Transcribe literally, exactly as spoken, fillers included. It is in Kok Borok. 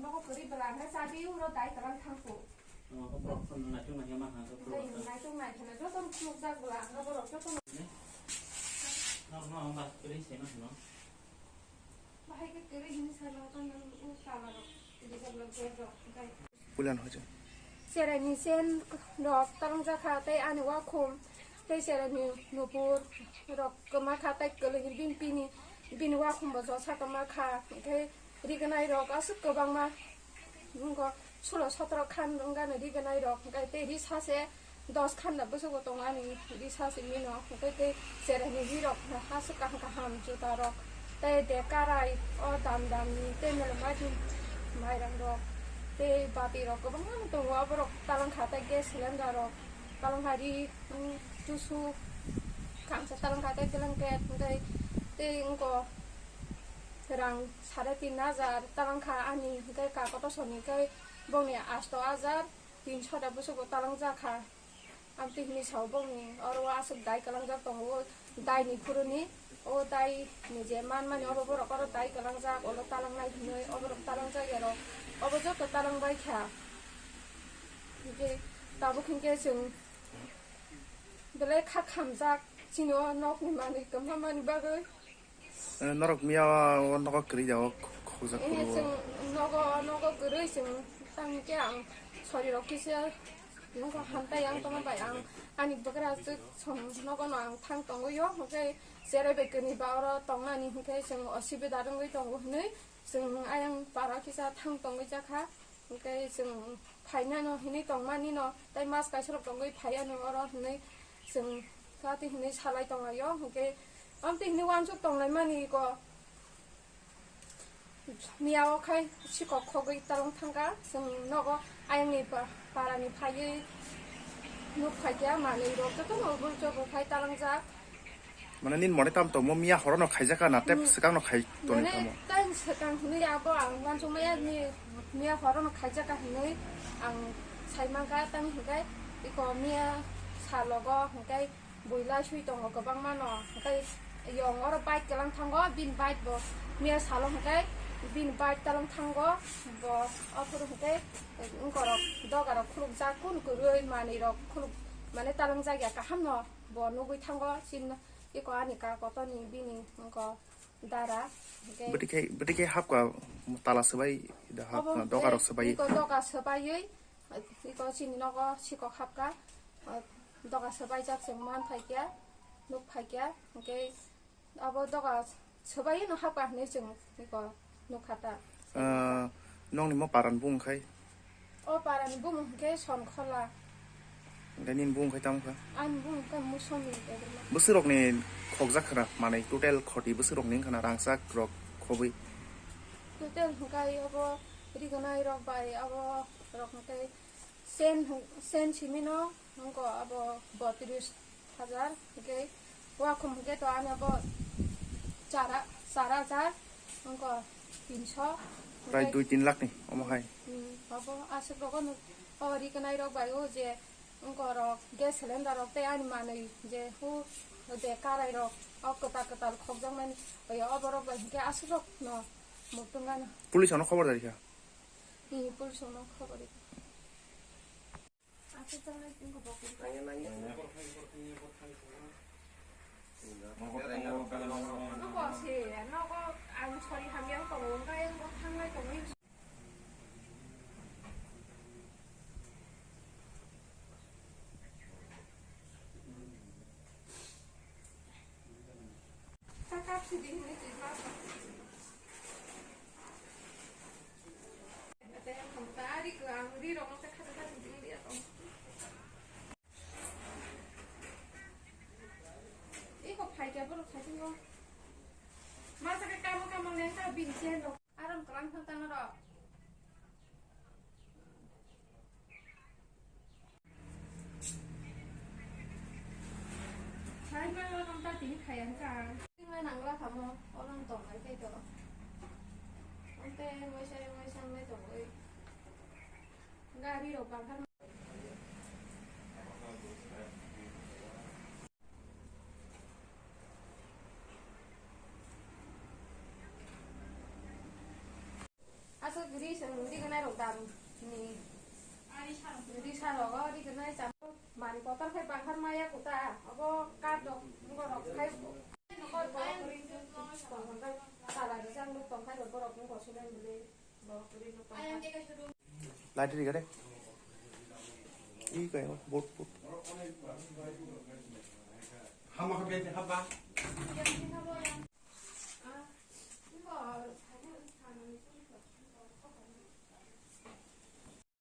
Nogo kwrwi bwla hwnkhe chadi uro dai kwlang thangkhu. Omo borok phano naitok naikhe ma hwnka khe borok. Naitok naikhe jotono khulukjak bwla hwnkhe borok jotono. Norok no hwnba kwrwi se ma hwno. Bahai khe kwrwi hwnwi sai ma tong nang u tala rok rijak rok bag rok hwnkhe. Pulan hoja. Cheraini chain rok talangjak kha tei ani wakhum tei cheraini nupur rok kwma kha tei kwlwini bini pini bini wakhum bo josa kwma kha hwnkhe rignai rok aswk kwbangma wngkha sulo sotro khan wngani rignai rok hwnkhe tei risa se dos khan da bwswk bo tongo ani risa se mino hwnkhe tei cheraini ri rok aswk kaham kaham juta rok. Tei de karai o dam dam ni tei mele maitum mairang rok tei bati rok kwbangma no tongo, oborok talang kha tei gas cylinder rok talang kha ri, mm, tusu kangsa talang kha tei blanket tei tei wngko rang sare tin hajar talang kha ani hwnkhe kakoto soni khe bongni asto hajar tinso da bwswk bo talang jakha. Amtwi hwnwi sao bongni oro o aswk dai kwlangjak tongo, o dai ni phuruni, o dai ni je manmani obo borok oro dai kwlangjak, olo talangnai hwnwi oborok talangjak ya rok, obo joto talangbai kha. Hwnkhe tabuk hwnkhe chwng belai kha khamjak chini o nokni manwi kwbangmani bagwi. Eh, norok miya o nogo kwrwi da o khokjak Eh, phuru o. Chwng nogo, nogo kwrwi chwng tang khe ang sori rok kisa nogo hamtai ang tongma bai ang ani bwkrajwk song nogo no ang thang tongwi o, hwnkhe cherai bai kwrwi ba oro tongnani hwnkhe chwng osubida wngwi tongo hwnwi chwng ayang para kisa thang tongwi jakha. Hwnkhe chwng phainano hinwi tongmani no, tei mas kaisa rok tongwi phaiya no oro hinwi chwng kati hinwi salai tonglaio. Hwnkhe amtwi hinwi uansuk tonglaimani ko miya o khai sikok khogwi talong thangkha. Chwng nogo ayangni pa-, parani phaiwi nuk phaikha manwi rok jotono bul chobwi phai talangjak. Mane nini mone tam tongmo miya horono khaijaka na tei Hmm. Swkangno khai toni Mane tamo? Tei swkang hinwi abo ang uansukmaya ni miya horono khaijaka hinwi ang sai mankha, tamo hinkhe iko miya salogo hinkhe buila sui tongo kwbangmano, hinkhe yong oro bike kwlang thango, bini bike bo miya salo hinkhe bini bike talang thango, bo ophuru hinkhe wngkorok dogarok khulukjak, kunu kwrwi manwirok khuluk mane talangjak ya kahamno bo nugwi thango, chini Iko ani ka kotoni bini wngko dara. Hingke Bwtwi khe, bwtwi khe hapka tala swbai da hap, obo doga hingke rok swbai. Iko doga swbaiwi, iko chini nogo sikok hapka, doga swbaijak chwng man phaikya, nuk phaikya, hingke abo doga swbaiwi no hapka hinwi chwng iko nukha ta. Ah, nokni mo paran bung khai? O parani bumung hwnkhe Sonkhola. Hwnkhe nini bumung khai tamo kha? Ani bumung khe Musomi Debbarma. Bwswrokni khokjak khwna manwi total khoti bwswrokni wngkha na rangchak rok khobwi? Total hwnkhe obo rigonai rok bai abo rok hwnkhe sen hwn-, sen simino wngkha abo botris hajar, hwnkhe wakhum hwnkhe to ani abo chara, char hajar, wngkha tinso, Prai hwnkhe dui tin lakh ni omo hai. Hmm, abo aswk rogo no, o rignai rok bai o je wngkha rok gas cylinder rok tei ani manwi je hu de karai rok o kwtal kwtal khokjakmani oya oborok bai hwnkhe aswk rok no muktungano. Police ano khobor dari kha? Hmm, police ano khobor ri kha. Nogo se, nogo ang sori hamya tongo, wngkha yang bo thanglai tongo. Iko phaikya borok saichungo. Masa khe kamo kamo lengkha bini chen rok. Aram kwlang thang tang rok. Sai ma rok ta tini khaya kha. Tingla nangla khamo, orang tong ai khe to. Onte moisai moisang le tong oi. Gari rok bangkha. Aswk ri chwng Rok dam ni. Risa rogo ri gwnai cham. Mani kotor khai bangkhar maya kuta. Obo kar dok ngorok khai. Nokor borok ri tong khai. Tala rijak nuk tong khai borok nuk bosinai bwle. Borok ri nuk tong khai. Light ri gade. I kayo bot bot. Hama kha bete haba.